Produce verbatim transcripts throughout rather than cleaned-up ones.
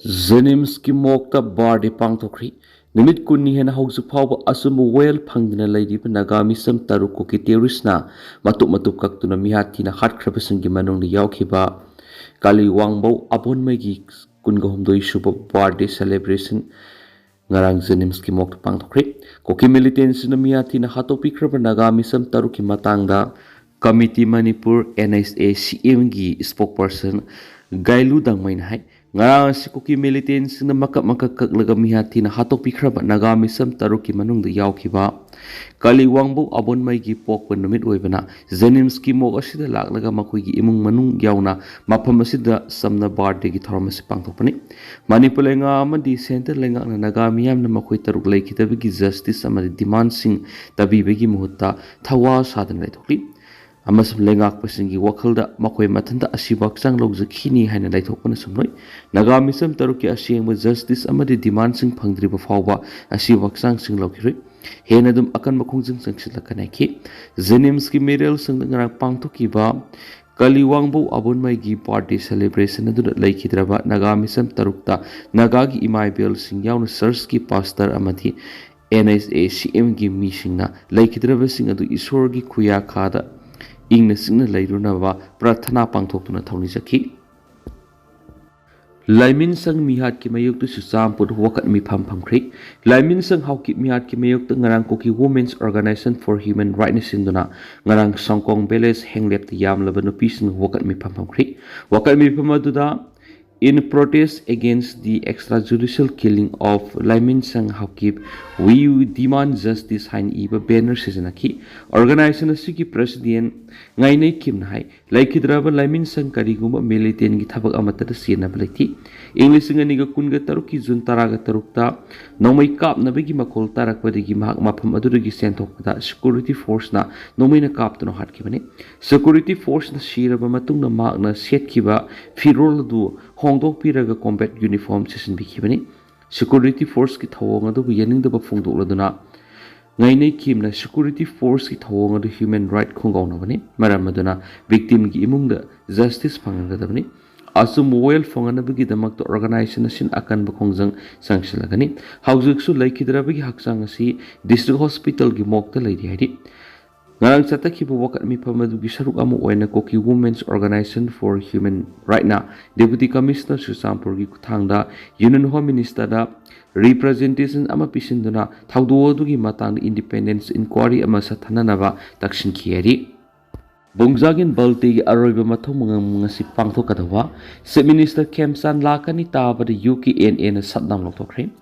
ꯖꯦꯅꯤꯝꯁꯀꯤ ꯃꯣꯛꯇ ꯕꯥꯔꯗꯦ ꯄꯥꯡꯊꯣꯛꯈ꯭ꯔꯤ꯫ ꯅꯨꯃꯤꯠ ꯀꯨꯟꯅꯤ ꯍꯦꯟꯅ ꯍꯧꯖꯤꯛ ꯐꯥꯎꯕ ꯑꯆꯨꯝꯕ ꯋꯦꯜ ꯐꯪꯗꯅ ꯂꯩꯔꯤꯕ ꯅꯥꯒꯥ ꯃꯤꯆꯝ ꯇꯔꯨꯛ ꯀꯨꯀꯤ ꯇꯦꯔꯣꯔꯤꯁꯅ ꯃꯇꯨꯞ ꯃꯇꯨꯞ ꯀꯛꯇꯨꯅ ꯃꯤꯍꯥꯠ ꯊꯤꯅ ꯍꯥꯠꯈ꯭ꯔꯕꯁꯤꯡꯒꯤ ꯃꯅꯨꯡꯗ ꯌꯥꯎꯈꯤꯕ ꯀꯥꯂꯤ ꯋꯥꯡꯕꯧ ꯑꯕꯣꯟꯃꯩꯒꯤ ꯀꯨꯟꯒ ꯍꯨꯝꯗꯣꯏ ꯁꯨꯕ ꯕꯥꯔꯗꯦ ꯁꯦꯂꯦꯕ꯭ꯔꯦꯁꯟ ꯉꯔꯥꯡ ꯖꯦꯅꯤꯝꯁꯀꯤ ꯃꯣꯛꯇ ꯄꯥꯡꯊꯣꯛꯈ꯭ꯔꯦ꯫ ꯀꯨꯀꯤ ꯃꯤꯂꯤꯇꯦꯟꯁꯤꯡꯅ ꯃꯤꯍꯥꯠ ꯊꯤꯅ ꯍꯥꯠꯇꯣꯛꯄꯤꯈ꯭ꯔꯕ ꯅꯥꯒꯥ ꯃꯤꯆꯝ ꯇꯔꯨꯛꯀꯤ ꯃꯇꯥꯡꯗ ꯀꯃꯤꯇꯤ ꯃꯅꯤꯄꯨꯔ, ꯑꯦꯟ ꯑꯩꯆ ꯑꯦ ꯁꯤ ꯑꯦꯝꯒꯤ ꯏꯁꯄꯣꯛꯄꯔꯁꯟ ꯒꯥꯏꯂꯨ ꯗꯥꯡꯃꯩꯅ ꯍꯥꯏ, ꯉꯔꯥꯡ ꯑꯁꯤ ꯀꯨꯀꯤ ꯃꯤꯂꯤꯇꯦꯟꯁꯤꯡꯅ ꯃꯀꯛ ꯃꯀꯛ ꯀꯛꯂꯒ ꯃꯤꯍꯥꯠ ꯊꯤꯅ ꯍꯥꯠꯇꯣꯛꯄꯤꯈ꯭ꯔꯕ ꯅꯥꯒꯥ ꯃꯤꯆꯝ ꯇꯔꯨꯛꯀꯤ ꯃꯅꯨꯡꯗ ꯌꯥꯎꯈꯤꯕ ꯀꯥꯂꯤ ꯋꯥꯡꯕꯧ ꯑꯕꯣꯟꯃꯩꯒꯤ ꯄꯣꯛꯄ ꯅꯨꯃꯤꯠ ꯑꯣꯏꯕꯅ ꯖꯦꯅꯤꯝꯁꯀꯤ ꯃꯣꯛ ꯑꯁꯤꯗ ꯂꯥꯛꯂꯒ ꯃꯈꯣꯏꯒꯤ ꯏꯃꯨꯡ ꯃꯅꯨꯡ ꯌꯥꯎꯅ ꯃꯐꯝ ꯑꯁꯤꯗ ꯆꯝꯅ ꯕꯥꯔꯗꯦꯒꯤ ꯊꯧꯔꯝ ꯑꯁꯤ ꯄꯥꯡꯊꯣꯛꯄꯅꯤ꯫ ꯃꯅꯤꯄꯨꯔ ꯂꯩꯉꯥꯛ ꯑꯃꯗꯤ ꯁꯦꯟꯇꯔ ꯂꯩꯉꯥꯛꯅ ꯅꯥꯒꯥ ꯃꯤꯌꯥꯝꯅ ꯃꯈꯣꯏ ꯇꯔꯨꯛ ꯂꯩꯈꯤꯗꯕꯒꯤ ꯖꯁꯇꯤꯁ ꯑꯃꯗꯤ ꯗꯤꯃꯥꯟꯁꯤꯡ ꯇꯥꯕꯤꯕꯒꯤ ꯃꯍꯨꯠꯇ ꯊꯋꯥ ꯁꯥꯗꯅ ꯂꯩꯊꯣꯛꯂꯤ꯫ ꯑꯃꯁꯨꯡ ꯂꯩꯉꯥꯛꯄꯁꯤꯡꯒꯤ ꯋꯥꯈꯜꯗ ꯃꯈꯣꯏ ꯃꯊꯟꯇ ꯑꯁꯤꯕ ꯍꯛꯆꯥꯡ ꯂꯧꯖꯈꯤꯅꯤ ꯍꯥꯏꯅ ꯂꯩꯊꯣꯛꯄꯅ ꯁꯨꯝꯂꯣꯏ꯫ ꯅꯥꯒꯥ ꯃꯤꯆꯝ ꯇꯔꯨꯛꯀꯤ ꯑꯁꯦꯡꯕ ꯖꯁꯇꯤꯁ ꯑꯃꯗꯤ ꯗꯤꯃꯥꯟꯁꯤꯡ ꯐꯪꯗ꯭ꯔꯤꯕ ꯐꯥꯎꯕ ꯑꯁꯤꯕ ꯍꯛꯆꯥꯡꯁꯤꯡ ꯂꯧꯈꯤꯔꯣꯏ꯫ ꯍꯦꯟꯅ ꯑꯗꯨꯝ ꯑꯀꯟꯕ ꯈꯣꯡꯖꯪ ꯆꯪꯁꯤꯜꯂꯛꯀꯅꯤ ꯍꯥꯏꯈꯤ꯫ ꯖꯦꯅꯤꯝꯁꯀꯤ ꯃꯦꯔꯤꯌꯦꯜ ꯁꯪꯗ ꯉꯔꯥꯡ ꯄꯥꯡꯊꯣꯛꯈꯤꯕ ꯀꯂꯤ ꯋꯥꯡꯕꯧ ꯑꯕꯨꯟꯃꯩꯒꯤ ꯕꯥꯔꯗꯦ ꯁꯦꯂꯦꯕ꯭ꯔꯦꯁꯟ ꯑꯗꯨꯗ ꯂꯩꯈꯤꯗ꯭ꯔꯕ ꯅꯥꯒꯥ ꯃꯤꯆꯝ ꯇꯔꯨꯛꯇ ꯅꯥꯒꯥꯒꯤ ꯏꯃꯥ ꯏꯕꯦꯜꯁꯤꯡ ꯌꯥꯎꯅ ꯆꯔꯆꯀꯤ ꯄꯥꯁꯇꯔ ꯑꯃꯗꯤ ꯑꯦꯟ ꯑꯩꯆ ꯑꯦ ꯁꯤ ꯑꯦꯝꯒꯤ ꯃꯤꯁꯤꯡꯅ ꯂꯩꯈꯤꯗ꯭ꯔꯕꯁꯤꯡ ꯑꯗꯨ ꯏꯁꯣꯔꯒꯤ ꯈꯨꯌꯥꯈꯥꯗ ꯏꯪꯅ ꯆꯤꯛꯅ ꯂꯩꯔꯨꯅꯕ ꯄ꯭ꯔꯥꯊꯅꯥ ꯄꯥꯡꯊꯣꯛꯇꯨꯅ ꯊꯧꯅꯤꯖꯈꯤ꯫ ꯂꯥꯏꯃꯤꯟꯁꯪ ꯃꯤꯍꯥꯠꯀꯤ ꯃꯥꯌꯣꯛꯇ ꯆꯨꯔꯆꯥꯟꯄꯨꯔ ꯋꯥꯀꯠ ꯃꯤꯐꯝ ꯐꯝꯈ꯭ꯔꯦ꯫ ꯂꯥꯏꯃꯤꯟꯁꯪ ꯍꯥꯎꯀꯤꯞ ꯃꯤꯍꯥꯠꯀꯤ ꯃꯥꯌꯣꯛꯇ ꯉꯔꯥꯡ ꯀꯨꯀꯤ Women's Organization for Human Rights ꯅ ꯁꯤꯟꯗꯨꯅ ꯉꯔꯥꯡ ꯁꯥꯡꯀꯣꯡ ꯚꯤꯂꯦꯖ ꯍꯦꯡꯂꯦꯞꯇ ꯌꯥꯝꯂꯕ ꯅꯨꯄꯤꯁꯤꯡꯅ ꯋꯥꯀꯠ ꯃꯤꯐꯝ ꯐꯝꯈ꯭ꯔꯦ꯫ ꯋꯥꯀꯠ ꯃꯤꯐꯝ ꯑꯗꯨꯗ "In protest against the extrajudicial killing of Laiminchang Haokip, we demand justice" ꯍꯥꯏꯅ ꯏꯕ ꯕꯦꯅꯔ ꯁꯤꯖꯤꯟꯅꯈꯤ꯫ ꯑꯣꯔꯒꯅꯥꯏꯖꯦꯁꯟ ꯑꯁꯤꯒꯤ ꯄ꯭ꯔꯦꯁꯤꯗꯦꯟ ꯉꯥꯏꯅꯩ ꯀꯤꯝꯅ ꯍꯥꯏ, ꯂꯩꯈꯤꯗ꯭ꯔꯕ ꯂꯥꯏꯃꯤꯟꯁꯪ ꯀꯔꯤꯒꯨꯝꯕ ꯃꯤꯂꯤꯇꯦꯟꯒꯤ ꯊꯕꯛ ꯑꯃꯠꯇꯗ ꯆꯦꯟꯅꯕ ꯂꯩꯇꯦ꯫ ꯏꯪ ꯂꯤꯁꯤꯡ ꯑꯅꯤꯒ ꯀꯨꯟꯒ ꯇꯔꯨꯛꯀꯤ ꯖꯨꯟ ꯇꯔꯥꯒ ꯇꯔꯨꯛꯇ ꯅꯣꯡꯃꯩ ꯀꯥꯞꯅꯕꯒꯤ ꯃꯈꯣꯜ ꯇꯥꯔꯛꯄꯗꯒꯤ ꯃꯍꯥꯛ ꯃꯐꯝ ꯑꯗꯨꯗꯒꯤ ꯆꯦꯟꯊꯣꯛꯄꯗ ꯁꯦꯀ꯭ꯌꯨꯔꯤꯇꯤ ꯐꯣꯔꯁꯅ ꯅꯣꯡꯃꯩꯅ ꯀꯥꯞꯇꯨꯅ ꯍꯥꯠꯈꯤꯕꯅꯤ꯫ ꯁꯦꯀ꯭ꯌꯨꯔꯤꯇꯤ ꯐꯣꯔꯁꯅ ꯁꯤꯔꯕ ꯃꯇꯨꯡꯗ ꯃꯍꯥꯛꯅ ꯁꯦꯠꯈꯤꯕ ꯐꯤꯔꯣꯜ ꯑꯗꯨ ꯍꯣꯡꯗꯣꯛꯄꯤꯔꯒ ꯀꯣꯝꯕꯦꯠ ꯌꯨꯅꯤꯐꯣꯔꯝ ꯁꯦꯠꯆꯤꯟꯕꯤꯈꯤꯕꯅꯤ꯫ ꯁꯦꯀ꯭ꯌꯨꯔꯤꯇꯤ ꯐꯣꯔꯁꯀꯤ ꯊꯧꯑꯣꯡ ꯑꯗꯨꯕꯨ ꯌꯥꯅꯤꯡꯗꯕ ꯐꯣꯡꯗꯣꯛꯂꯗꯨꯅ ꯉꯥꯏꯅꯩ ꯀꯤꯝꯅ ꯁꯦꯀ꯭ꯌꯨꯔꯤꯇꯤ ꯐꯣꯔꯁꯀꯤ ꯊꯧꯑꯣꯡ ꯑꯗꯨ ꯍ꯭ꯌꯨꯃꯦꯟ ꯔꯥꯏꯠ ꯈꯣꯡꯒꯥꯎꯅꯕꯅꯤ, ꯃꯔꯝ ꯑꯗꯨꯅ ꯚꯤꯛꯇꯤꯝꯒꯤ ꯏꯃꯨꯡꯗ ꯖꯁꯇꯤꯁ ꯐꯪꯍꯟꯒꯗꯕꯅꯤ꯫ ꯑꯆꯨꯝꯕ ꯋꯥꯌꯦꯜ ꯐꯪꯅꯅꯕꯒꯤꯗꯃꯛꯇ organization ꯑꯁꯤꯅ ꯑꯀꯟꯕ ꯈꯣꯡꯖꯪ ꯆꯪꯁꯤꯜꯂꯒꯅꯤ꯫ ꯍꯧꯖꯤꯛꯁꯨ ꯂꯩꯈꯤꯗ꯭ꯔꯕꯒꯤ ꯍꯛꯆꯥꯡ ꯑꯁꯤ district hospitalꯒꯤ morgueꯇ ꯂꯩꯔꯤ ꯍꯥꯏꯔꯤ꯫ ꯉꯔꯥꯡ ꯆꯠꯊꯈꯤꯕ ꯋꯥꯀꯠ ꯃꯤꯐꯝ ꯑꯗꯨꯒꯤ ꯁꯔꯨꯛ ꯑꯃ ꯑꯣꯏꯅ Kuki Women's Organization for Human Rightsꯅ Deputy Commissioner ꯆꯨꯔꯆꯥꯟꯄꯨꯔꯒꯤ ꯈꯨꯠꯊꯥꯡꯗ Union Home Ministerꯗ representation ꯑꯃ ꯄꯤꯁꯤꯟꯗꯨꯅ ꯊꯧꯗꯣꯛ ꯑꯗꯨꯒꯤ ꯃꯇꯥꯡꯗ independent inquiry ꯑꯃ ꯆꯠꯊꯅꯅꯕ ꯇꯛꯁꯤꯟꯈꯤ ꯍꯥꯏꯔꯤ꯫ ꯕꯨꯡꯖꯥꯒꯤꯟ ꯕꯜꯇꯦꯒꯤ ꯑꯔꯣꯏꯕ ꯃꯊꯧ ꯃꯉꯝ ꯉꯁꯤ ꯄꯥꯡꯊꯣꯛꯀꯗꯧꯕ Chief Minister ꯈꯦꯝꯆꯥꯟ ꯂꯥꯛꯀꯅꯤ ꯇꯥꯕꯗ UKNAꯅ shutdown ꯂꯧꯊꯣꯛꯈ꯭ꯔꯦ꯫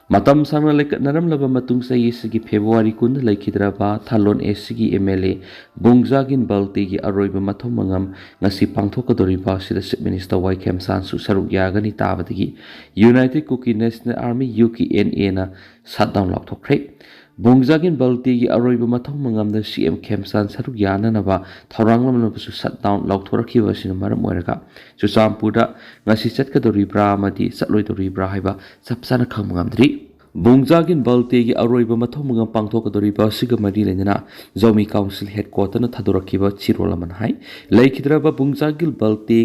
ꯃꯇꯝ ꯁꯥꯡꯅ ꯂꯩꯀꯠꯅꯔꯝꯂꯕ ꯃꯇꯨꯡ ꯆꯍꯤ ꯑꯁꯤꯒꯤ February ꯀꯨꯟꯗ ꯂꯩꯈꯤꯗ꯭ꯔꯕ ꯊꯥꯂꯣꯟ ACꯒꯤ MLA ꯕꯨꯡꯖꯥꯒꯤꯟ ꯕꯜꯇꯦꯒꯤ ꯑꯔꯣꯏꯕ ꯃꯊꯧ ꯃꯉꯝ ꯉꯁꯤ ꯄꯥꯡꯊꯣꯛꯀꯗꯧꯔꯤꯕ ꯑꯁꯤꯗ Chief Minister ꯋꯥꯏ ꯈꯦꯝꯆꯥꯟꯁꯨ ꯁꯔꯨꯛ ꯌꯥꯒꯅꯤ ꯇꯥꯕꯗꯒꯤ United Kuki National Army UKNAꯅ shutdown ꯂꯥꯎꯊꯣꯛꯈ꯭ꯔꯦ꯫ ꯕꯨꯡꯖꯥꯒꯤꯟ ꯕꯜꯇꯦꯒꯤ ꯑꯔꯣꯏꯕ ꯃꯊꯧ ꯃꯉꯝꯗ CM ꯈꯦꯝꯆꯥꯟ ꯁꯔꯨꯛ ꯌꯥꯅꯅꯕ ꯊꯧꯔꯥꯡ ꯂꯧꯅꯕꯁꯨ shutdown ꯂꯥꯎꯊꯣꯔꯛꯈꯤꯕ ꯑꯁꯤꯅ ꯃꯔꯝ ꯑꯣꯏꯔꯒ ꯆꯨꯔꯆꯥꯟꯄꯨꯔꯗ ꯉꯁꯤ ꯆꯠꯀꯗꯧꯔꯤꯕ꯭ꯔꯥ ꯑꯃꯗꯤ ꯆꯠꯂꯣꯏꯗꯧꯔꯤꯕ꯭ꯔꯥ ꯍꯥꯏꯕ ꯆꯞ ꯆꯥꯅ ꯈꯪꯕ ꯉꯝꯗ꯭ꯔꯤ꯫ ꯕꯨꯡꯖꯥꯒꯤꯟ ꯕꯜꯇꯦꯒꯤ ꯑꯔꯣꯏꯕ ꯃꯊꯧ ꯃꯉꯝ ꯄꯥꯡꯊꯣꯛꯀꯗꯧꯔꯤꯕ ꯑꯁꯤꯒ ꯃꯔꯤ ꯂꯩꯅꯅ ꯖꯧꯃꯤ council headquarterꯅ ꯊꯥꯗꯣꯔꯛꯈꯤꯕ ꯆꯦꯔꯣꯜ ꯑꯃꯅ ꯍꯥꯏ, ꯂꯩꯈꯤꯗ꯭ꯔꯕ ꯕꯨꯡꯖꯥꯒꯤꯟ ꯕꯜꯇꯦ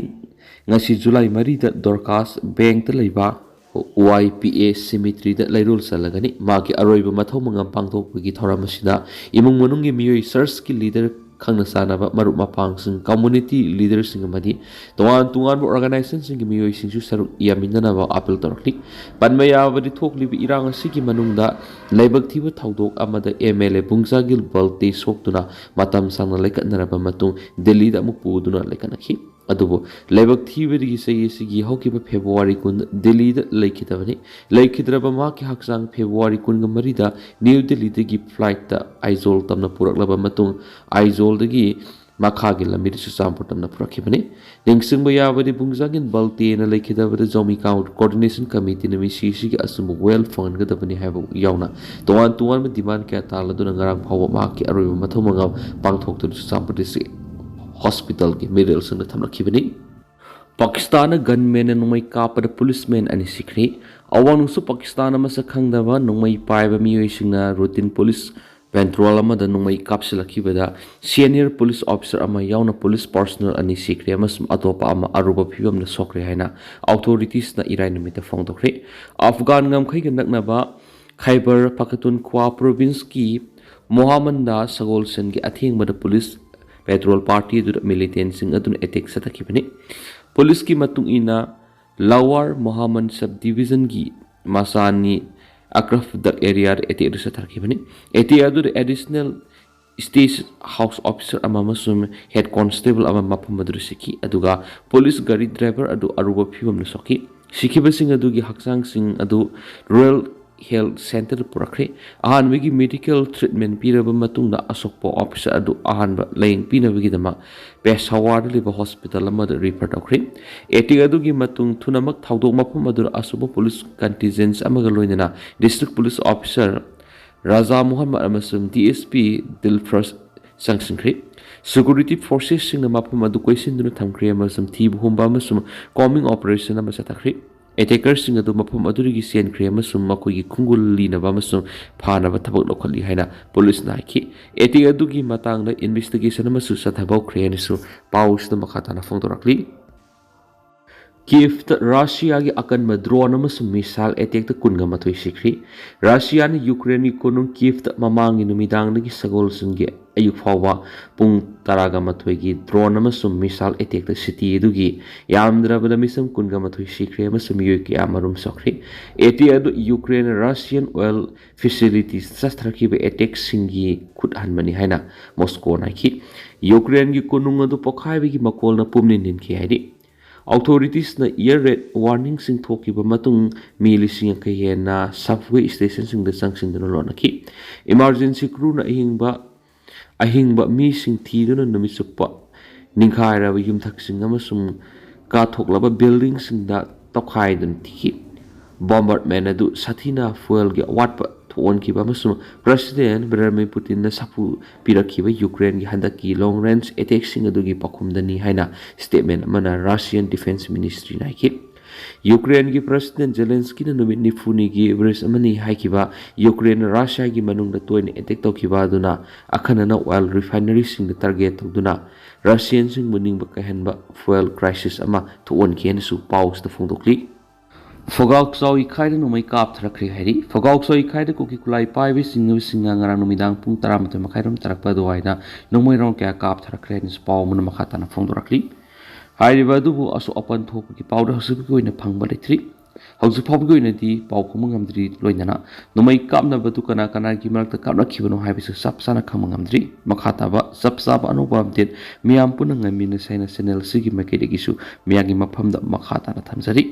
ꯉꯁꯤ July ꯃꯔꯤꯗ ꯗꯣꯔꯀꯥꯁ ꯕꯦꯡꯛꯇ ꯂꯩꯕ YPA cemeteryꯗ ꯂꯩꯔꯣꯜ ꯆꯜꯂꯒꯅꯤ꯫ ꯃꯍꯥꯛꯀꯤ ꯑꯔꯣꯏꯕ ꯃꯊꯧ ꯃꯉꯝ ꯄꯥꯡꯊꯣꯛꯄꯒꯤ ꯊꯧꯔꯝ ꯑꯁꯤꯗ ꯏꯃꯨꯡ ꯃꯅꯨꯡꯒꯤ ꯃꯤꯑꯣꯏ, churchꯀꯤ leader, ꯈꯪꯅ ꯆꯥꯟꯅꯕ ꯃꯔꯨꯞ ꯃꯄꯥꯡꯁꯤꯡ, community leaderꯁꯤꯡ ꯑꯃꯗꯤ ꯇꯣꯉꯥꯟ ꯇꯣꯉꯥꯟꯕ organizationꯁꯤꯡꯒꯤ ꯃꯤꯑꯣꯏꯁꯤꯡꯁꯨ ꯁꯔꯨꯛ ꯌꯥꯃꯤꯟꯅꯅꯕ appeal ꯇꯧꯔꯛꯂꯤ꯫ ꯄꯟꯕ ꯌꯥꯕꯗꯤ, ꯊꯣꯛꯂꯤꯕ ꯏꯔꯥꯡ ꯑꯁꯤꯒꯤ ꯃꯅꯨꯡꯗ ꯂꯥꯏꯕꯛ ꯊꯤꯕ ꯊꯧꯗꯣꯛ ꯑꯃꯗ MLA ꯕꯨꯡꯖꯥꯒꯤꯜ ꯕꯜꯇꯦ ꯁꯣꯛꯇꯨꯅ ꯃꯇꯝ ꯁꯥꯡꯅ ꯂꯩꯀꯠꯅꯔꯕ ꯃꯇꯨꯡ ꯗꯦꯜꯂꯤꯗ ꯑꯃꯨꯛ ꯄꯨꯗꯨꯅ ꯂꯩꯀꯠꯅꯈꯤ꯫ ꯑꯗꯨꯕꯨ ꯂꯥꯏꯕꯛ ꯊꯤꯕꯗꯒꯤ ꯆꯍꯤ ꯑꯁꯤꯒꯤ ꯍꯧꯈꯤꯕ February ꯀꯨꯟꯗ ꯗꯦꯜꯂꯤꯗ ꯂꯩꯈꯤꯗꯕꯅꯤ꯫ ꯂꯩꯈꯤꯗ꯭ꯔꯕ ꯃꯍꯥꯛꯀꯤ ꯍꯛꯆꯥꯡ February ꯀꯨꯟꯒ ꯃꯔꯤꯗ ꯅ꯭ꯌꯨ ꯗꯦꯜꯂꯤꯗꯒꯤ flightꯇ ꯑꯥꯏꯖꯣꯜ ꯇꯝꯅ ꯄꯨꯔꯛꯂꯕ ꯃꯇꯨꯡ, ꯑꯥꯏꯖꯣꯜꯗꯒꯤ ꯃꯈꯥꯒꯤ ꯂꯝꯕꯤꯗ ꯆꯨꯔꯆꯥꯟꯄꯨꯔ ꯇꯝꯅ ꯄꯨꯔꯛꯈꯤꯕꯅꯤ꯫ ꯅꯤꯡꯁꯤꯡꯕ ꯌꯥꯕꯗꯤ, ꯕꯨꯡꯖꯥꯒꯤꯟ ꯕꯜꯇꯦꯅ ꯂꯩꯈꯤꯗꯕꯗ ꯖꯧꯃꯤ ꯀꯥꯎ-, Coordination Committeeꯅ ꯃꯤꯁꯤ ꯑꯁꯤꯒꯤ ꯑꯆꯨꯝꯕ ꯋꯥꯌꯦꯜ ꯐꯪꯍꯟꯒꯗꯕꯅꯤ ꯍꯥꯏꯕ ꯌꯥꯎꯅ ꯇꯣꯉꯥꯟ ꯇꯣꯉꯥꯟꯕ demand ꯀꯌꯥ ꯇꯥꯜꯂꯗꯨꯅ ꯉꯔꯥꯡ ꯐꯥꯎꯕ ꯃꯍꯥꯛꯀꯤ ꯑꯔꯣꯏꯕ ꯃꯊꯧ ꯃꯉꯝ ꯄꯥꯡꯊꯣꯛꯇꯨꯅ ꯆꯨꯔꯆꯥꯟꯄꯨꯔ district hospitalꯒꯤ ꯃꯤꯔꯦꯜꯁꯤꯡꯗ ꯊꯝꯂꯛꯈꯤꯕꯅꯤ꯫ ꯄꯥꯀꯤꯁꯇꯥꯟꯅ gunmanꯅ ꯅꯣꯡꯃꯩ ꯀꯥꯞꯄꯗ policeman ꯑꯅꯤ ꯁꯤꯈ꯭ꯔꯦ꯫ ꯑꯋꯥꯡ ꯅꯣꯡꯆꯨꯞ ꯄꯥꯀꯤꯁꯇꯥꯟ ꯃꯁꯛ ꯈꯪꯗꯕ ꯅꯣꯡꯃꯩ ꯄꯥꯏꯕ ꯃꯤꯑꯣꯏꯁꯤꯡꯅ routine police ꯄꯦꯇ꯭ꯔꯣꯜ ꯑꯃꯗ ꯅꯣꯡꯃꯩ ꯀꯥꯞꯁꯤꯜꯂꯛꯈꯤꯕꯗ ꯁꯦꯅꯤꯌꯔ ꯄꯨꯂꯤꯁ ꯑꯣꯐꯤꯁꯥꯔ ꯑꯃ ꯌꯥꯎꯅ ꯄꯨꯂꯤꯁ ꯄꯥꯔꯁꯣꯅꯦꯜ ꯑꯅꯤ ꯁꯤꯈ꯭ꯔꯦ ꯑꯃꯁꯨꯡ ꯑꯇꯣꯞꯄ ꯑꯃ ꯑꯔꯨꯕ ꯐꯤꯕꯝꯗ ꯁꯣꯛꯈ꯭ꯔꯦ ꯍꯥꯏꯅ ꯑꯣꯊꯣꯔꯤꯇꯤꯁꯅ ꯏꯔꯥꯏ ꯅꯨꯃꯤꯠꯇ ꯐꯣꯡꯗꯣꯛꯈ꯭ꯔꯦ꯫ ꯑꯐꯒꯥꯟ ꯉꯝꯈꯩꯒ ꯅꯛꯅꯕ ꯈꯥꯏꯕꯔ ꯄꯈꯇꯨꯟꯈ꯭ꯋꯥ ꯄ꯭ꯔꯣꯚꯤꯟꯁꯀꯤ ꯃꯣꯍꯥꯃꯟꯗꯥ ꯁꯒꯣꯜꯁꯟꯒꯤ ꯑꯊꯦꯡꯕꯗ ꯄꯨꯂꯤꯁ ꯄꯦꯇ꯭ꯔꯣꯜ ꯄꯥꯔꯇꯤ ꯑꯗꯨꯗ ꯃꯤꯂꯤꯇꯦꯟꯁꯤꯡ ꯑꯗꯨꯅ ꯑꯦꯇꯦꯛ ꯆꯠꯊꯈꯤꯕꯅꯤ꯫ ꯄꯨꯂꯤꯁꯀꯤ ꯃꯇꯨꯡ ꯏꯟꯅ ꯂꯋꯥꯔ ꯃꯣꯍꯥꯃꯟ ꯁꯕ ꯗꯤꯕꯤꯖꯟꯒꯤ ꯃꯁꯥꯅꯤ ꯑꯀ꯭ꯔꯐꯗꯛ ꯑꯦꯔꯤꯌꯥꯗ ꯑꯦꯇꯦꯛ ꯑꯗꯨ ꯆꯠꯊꯈꯤꯕꯅꯤ꯫ ꯑꯦꯇꯦꯛ ꯑꯗꯨꯗ ꯑꯦꯗꯤꯁꯅꯦꯜ ꯁ꯭ꯇꯦꯠ ꯍꯥꯎꯁ ꯑꯣꯐꯤꯁꯥꯔ ꯑꯃ ꯑꯃꯁꯨꯡ ꯍꯦꯗ ꯀꯣꯟꯁꯇꯦꯕꯜ ꯑꯃ ꯃꯐꯝ ꯑꯗꯨꯗ ꯁꯤꯈꯤ, ꯑꯗꯨꯒ ꯄꯨꯂꯤꯁ ꯒꯥꯔꯤ ꯗ꯭ꯔꯥꯏꯚꯔ ꯑꯗꯨ ꯑꯔꯨꯕ ꯐꯤꯕꯝꯗ ꯁꯣꯛꯈꯤ꯫ ꯁꯤꯈꯤꯕꯁꯤꯡ ꯑꯗꯨꯒꯤ ꯍꯛꯆꯥꯡꯁꯤꯡ ꯑꯗꯨ ꯔꯨꯔꯦꯜ ꯍꯦꯜꯊ ꯁꯦꯟꯇꯔꯗ ꯄꯨꯔꯛꯈ꯭ꯔꯦ꯫ ꯑꯍꯥꯟꯕꯒꯤ ꯃꯦꯗꯤꯀꯦꯜ ꯇ꯭ꯔꯤꯠꯃꯦꯟ ꯄꯤꯔꯕ ꯃꯇꯨꯡꯗ ꯑꯁꯣꯛꯄ ꯑꯣꯐꯤꯁꯥꯔ ꯑꯗꯨ ꯑꯍꯥꯟꯕ ꯂꯥꯌꯦꯡ ꯄꯤꯅꯕꯒꯤꯗꯃꯛ ꯄꯦꯁꯥꯋꯥꯔꯗ ꯂꯩꯕ ꯍꯣꯁꯄꯤꯇꯥꯜ ꯑꯃꯗ ꯔꯤꯐꯔ ꯇꯧꯈ꯭ꯔꯦ꯫ ꯑꯦꯇꯦꯛ ꯑꯗꯨꯒꯤ ꯃꯇꯨꯡ ꯊꯨꯅꯃꯛ ꯊꯧꯗꯣꯛ ꯃꯐꯝ ꯑꯗꯨꯗ ꯑꯁꯨꯕ ꯄꯨꯂꯤꯁ ꯀꯟꯇꯤꯟꯖꯦꯟꯁ ꯑꯃꯒ ꯂꯣꯏꯅꯅ ꯗꯤꯁꯇ꯭ꯔꯤꯛ ꯄꯨꯂꯤꯁ ꯑꯣꯐꯤꯁꯥꯔ ꯔꯥꯖꯥ ꯃꯨꯍꯝꯃꯗ ꯑꯃꯁꯨꯡ ꯗꯤ ꯑꯦꯁ ꯄꯤ ꯗꯤꯜꯐꯔꯁ ꯆꯪꯁꯤꯟꯈ꯭ꯔꯦ꯫ ꯁꯦꯀ꯭ꯌꯨꯔꯤꯇꯤ ꯐꯣꯔꯁꯦꯁꯁꯤꯡꯅ ꯃꯐꯝ ꯑꯗꯨ ꯀꯣꯏꯁꯤꯟꯗꯨꯅ ꯊꯝꯈ꯭ꯔꯦ ꯑꯃꯁꯨꯡ ꯊꯤꯕ ꯍꯨꯝꯕ ꯑꯃꯁꯨꯡ ꯀꯣꯝꯕꯤꯡ ꯑꯣꯄꯔꯦꯁꯟ ꯑꯃ ꯆꯠꯊꯈ꯭ꯔꯦ꯫ ꯑꯦꯇꯦꯀꯔꯁꯤꯡ ꯑꯗꯨ ꯃꯐꯝ ꯑꯗꯨꯗꯒꯤ ꯆꯦꯟꯈ꯭ꯔꯦ ꯑꯃꯁꯨꯡ ꯃꯈꯣꯏꯒꯤ ꯈꯣꯡꯒꯨꯜ ꯂꯤꯅꯕ ꯑꯃꯁꯨꯡ ꯐꯥꯅꯕ ꯊꯕꯛ ꯂꯧꯈꯠꯂꯤ ꯍꯥꯏꯅ ꯄꯨꯂꯤꯁꯅ ꯍꯥꯏꯈꯤ꯫ ꯑꯦꯇꯦꯛ ꯑꯗꯨꯒꯤ ꯃꯇꯥꯡꯗ ꯏꯟꯚꯦꯁꯇꯤꯒꯦꯁꯟ ꯑꯃꯁꯨ ꯆꯠꯊꯕ ꯍꯧꯈ꯭ꯔꯦ ꯍꯥꯏꯅꯁꯨ ꯄꯥꯎꯁꯤꯅ ꯃꯈꯥ ꯇꯥꯅ ꯐꯣꯡꯗꯣꯔꯛꯂꯤ꯫ ꯀꯤꯌꯦꯐꯇ ꯔꯁꯤꯌꯥꯒꯤ ꯑꯀꯟꯕ ꯗ꯭ꯔꯣꯟ ꯑꯃꯁꯨꯡ ꯃꯤꯁꯥꯏꯜ ꯑꯦꯇꯦꯛꯇ ꯀꯨꯟꯒ ꯃꯥꯊꯣꯏ ꯁꯤꯈ꯭ꯔꯦ꯫ ꯔꯁꯤꯌꯥꯅ ꯌꯨꯀ꯭ꯔꯦꯟꯒꯤ ꯀꯣꯅꯨꯡ ꯀꯤꯌꯦꯐꯇ ꯃꯃꯥꯡꯒꯤ ꯅꯨꯃꯤꯗꯥꯡꯗꯒꯤ ꯁꯒꯣꯜꯁꯦꯟꯒꯤ ꯑꯌꯨꯛ ꯐꯥꯎꯕ ꯄꯨꯡ ꯇꯔꯥꯒ ꯃꯥꯊꯣꯏꯒꯤ ꯗ꯭ꯔꯣꯟ ꯑꯃꯁꯨꯡ ꯃꯤꯁꯥꯏꯜ ꯑꯦꯇꯦꯛꯇ ꯁꯤꯇꯤ ꯑꯗꯨꯒꯤ ꯌꯥꯝꯗ꯭ꯔꯕꯗ ꯃꯤꯆꯝ ꯀꯨꯟꯒ ꯃꯥꯊꯣꯏ ꯁꯤꯈ꯭ꯔꯦ ꯑꯃꯁꯨꯡ ꯃꯤꯑꯣꯏ ꯀꯌꯥ ꯃꯔꯨꯝ ꯁꯣꯛꯈ꯭ꯔꯦ꯫ ꯑꯦꯇꯦꯛ ꯑꯗꯨ ꯌꯨꯀ꯭ꯔꯦꯟꯅ ꯔꯁꯤꯌꯥꯟ ꯑꯣꯏꯜ ꯐꯦꯁꯤꯂꯤꯇꯤꯁ ꯆꯠꯊꯔꯛꯈꯤꯕ ꯑꯦꯇꯦꯛꯁꯤꯡꯒꯤ ꯈꯨꯠ ꯍꯟꯕꯅꯤ ꯍꯥꯏꯅ ꯃꯣꯁꯀꯣꯅ ꯍꯥꯏꯈꯤ꯫ ꯌꯨꯀ꯭ꯔꯦꯟꯒꯤ ꯀꯣꯅꯨꯡ ꯑꯗꯨ ꯄꯣꯈꯥꯏꯕꯒꯤ ꯃꯀꯣꯜꯅ ꯄꯨꯝꯅꯤꯟ ꯅꯤꯟꯈꯤ ꯍꯥꯏꯔꯤ꯫ ꯑꯣꯊꯣꯔꯤꯇꯤꯁꯅ ꯏꯌꯔ ꯔꯦꯗ ꯋꯥꯔꯅꯤꯡꯁꯤꯡ ꯊꯣꯛꯈꯤꯕ ꯃꯇꯨꯡ ꯃꯤ ꯂꯤꯁꯤꯡ ꯌꯥꯡꯈꯩ ꯍꯦꯟꯅ ꯁꯕꯋꯦ ꯁ꯭ꯇꯦꯁꯟꯁꯤꯡꯗ ꯆꯪꯁꯤꯟꯗꯨꯅ ꯂꯣꯠꯅꯈꯤ꯫ ꯏꯃꯥꯔꯖꯦꯟꯁꯤ ꯀ꯭ꯔꯨꯅ ꯑꯍꯤꯡꯕ ꯑꯍꯤꯡꯕ ꯃꯤꯁꯤꯡ ꯊꯤꯗꯨꯅ ꯅꯨꯃꯤꯠ ꯆꯨꯞꯄ ꯅꯤꯡꯈꯥꯏꯔꯕ ꯌꯨꯝꯊꯛꯁꯤꯡ ꯑꯃꯁꯨꯡ ꯀꯥꯊꯣꯛꯂꯕ ꯕꯤꯜꯗꯤꯡꯁꯤꯡꯗ ꯇꯧꯈꯥꯏꯗꯨꯅ ꯊꯤꯈꯤ꯫ ꯕꯣꯝꯕꯔꯃꯦꯟ ꯑꯗꯨ ꯁꯥꯊꯤꯅ ꯐ꯭ꯌꯨꯑꯦꯜꯒꯤ ꯑꯋꯥꯠꯄ ꯊꯣꯛꯍꯟꯈꯤꯕ ꯑꯃꯁꯨꯡ ꯄ꯭ꯔꯦꯁꯤꯗꯦꯟ ꯚ꯭ꯂꯥꯗꯤꯃꯤꯔ ꯄꯨꯇꯤꯟꯅ ꯁꯥꯐꯨ ꯄꯤꯔꯛꯈꯤꯕ ꯌꯨꯀ꯭ꯔꯦꯟꯒꯤ ꯍꯟꯗꯛꯀꯤ ꯂꯣꯡ ꯔꯦꯟꯖ ꯑꯦꯇꯦꯛꯁꯤꯡ ꯑꯗꯨꯒꯤ ꯄꯥꯎꯈꯨꯝꯗꯅꯤ ꯍꯥꯏꯅ ꯁ꯭ꯇꯦꯠꯃꯦꯟ ꯑꯃꯅ ꯔꯁꯤꯌꯥꯟ ꯗꯤꯐꯦꯟꯁ ꯃꯤꯅꯤꯁꯇ꯭ꯔꯤꯅ ꯍꯥꯏꯈꯤ꯫ ꯌꯨꯀ꯭ꯔꯦꯟꯒꯤ ꯄ꯭ꯔꯁꯤꯗꯦꯟ ꯖꯦꯂꯦꯟꯁꯀꯤꯅ ꯅꯨꯃꯤꯠ ꯅꯤꯐꯨꯅꯤꯒꯤ ꯑꯦꯚꯔꯦꯖ ꯑꯃꯅꯤ ꯍꯥꯏꯈꯤꯕ ꯌꯨꯀ꯭ꯔꯦꯟꯅ ꯔꯁꯤꯌꯥꯒꯤ ꯃꯅꯨꯡꯗ ꯇꯣꯏꯅ ꯑꯦꯇꯦꯛ ꯇꯧꯈꯤꯕ ꯑꯗꯨꯅ ꯑꯈꯟꯅꯅ ꯑꯣꯏꯜ ꯔꯤꯐꯥꯏꯅꯔꯤꯁꯤꯡꯗ ꯇꯥꯔꯒꯦꯠ ꯇꯧꯗꯨꯅ ꯔꯁꯤꯌꯟꯁꯤꯡꯕꯨ ꯅꯤꯡꯕ ꯀꯥꯏꯍꯟꯕ ꯐ꯭ꯌꯨꯑꯦꯜ ꯀ꯭ꯔꯥꯏꯁꯤꯁ ꯑꯃ ꯊꯣꯛꯍꯟꯈꯤ ꯍꯥꯏꯅꯁꯨ ꯄꯥꯎꯁꯤꯗ ꯐꯣꯡꯗꯣꯛꯂꯤ꯫ ꯐꯣꯒꯥꯎ ꯆꯥꯎꯏꯈꯥꯏꯗ ꯅꯣꯡꯃꯩ ꯀꯥꯞꯊꯔꯛꯈ꯭ꯔꯦ ꯍꯥꯏꯔꯤ꯫ ꯐꯣꯒꯥꯎ ꯆꯥꯎꯏꯈꯥꯏꯗ ꯀꯨꯀꯤ ꯈꯨꯠꯂꯥꯏ ꯄꯥꯏꯕ ꯆꯤꯡꯅꯕꯁꯤꯡꯅ ꯉꯔꯥꯡ ꯅꯨꯃꯤꯗꯥꯡ ꯄꯨꯡ ꯇꯔꯥꯃꯥꯊꯣꯏ ꯃꯈꯥꯏꯔꯣꯝ ꯇꯥꯔꯛꯄ ꯑꯗꯨꯋꯥꯏꯗ ꯅꯣꯡꯃꯩ ꯔꯥꯎꯟ ꯀꯌꯥ ꯀꯥꯞꯊꯔꯛꯈ꯭ꯔꯦ ꯍꯥꯏꯅꯁꯨ ꯄꯥꯎ ꯑꯃꯅ ꯃꯈꯥ ꯇꯥꯅ ꯐꯣꯡꯗꯣꯔꯛꯂꯤ꯫ ꯍꯥꯏꯔꯤꯕ ꯑꯗꯨꯕꯨ ꯑꯁꯣꯛ ꯑꯄꯟ ꯊꯣꯛꯄꯒꯤ ꯄꯥꯎꯗ ꯍꯧꯖꯤꯛꯐꯥꯎꯒꯤ ꯑꯣꯏꯅ ꯐꯪꯕ ꯂꯩꯇ꯭ꯔꯤ꯫ ꯍꯧꯖꯤꯛ ꯐꯥꯎꯕꯒꯤ ꯑꯣꯏꯅꯗꯤ ꯄꯥꯎ ꯈꯨꯝꯕ ꯉꯝꯗ꯭ꯔꯤ꯫ ꯂꯣꯏꯅꯅ ꯅꯣꯡꯃꯩ ꯀꯥꯞꯅꯕꯗꯨ ꯀꯅꯥ ꯀꯅꯥꯒꯤ ꯃꯔꯛꯇ ꯀꯥꯞꯅꯈꯤꯕꯅꯣ ꯍꯥꯏꯕꯁꯨ ꯆꯞ ꯆꯥꯅ ꯈꯪꯕ ꯉꯝꯗ꯭ꯔꯤ꯫ ꯃꯈꯥ ꯇꯥꯕ ꯆꯞ ꯆꯥꯕ ꯑꯅꯧꯕ ꯑꯞꯗꯦꯠ ꯃꯤꯌꯥꯝ ꯄꯨꯟꯅ ꯉꯥꯏꯃꯤꯟꯅꯁꯦ ꯍꯥꯏꯅ ꯆꯦꯅꯦꯜ ꯑꯁꯤꯒꯤ ꯃꯥꯏꯀꯩꯗꯒꯤꯁꯨ ꯃꯤꯌꯥꯝꯒꯤ ꯃꯐꯝꯗ ꯃꯈꯥ ꯇꯥꯅ ꯊꯝꯖꯔꯤ꯫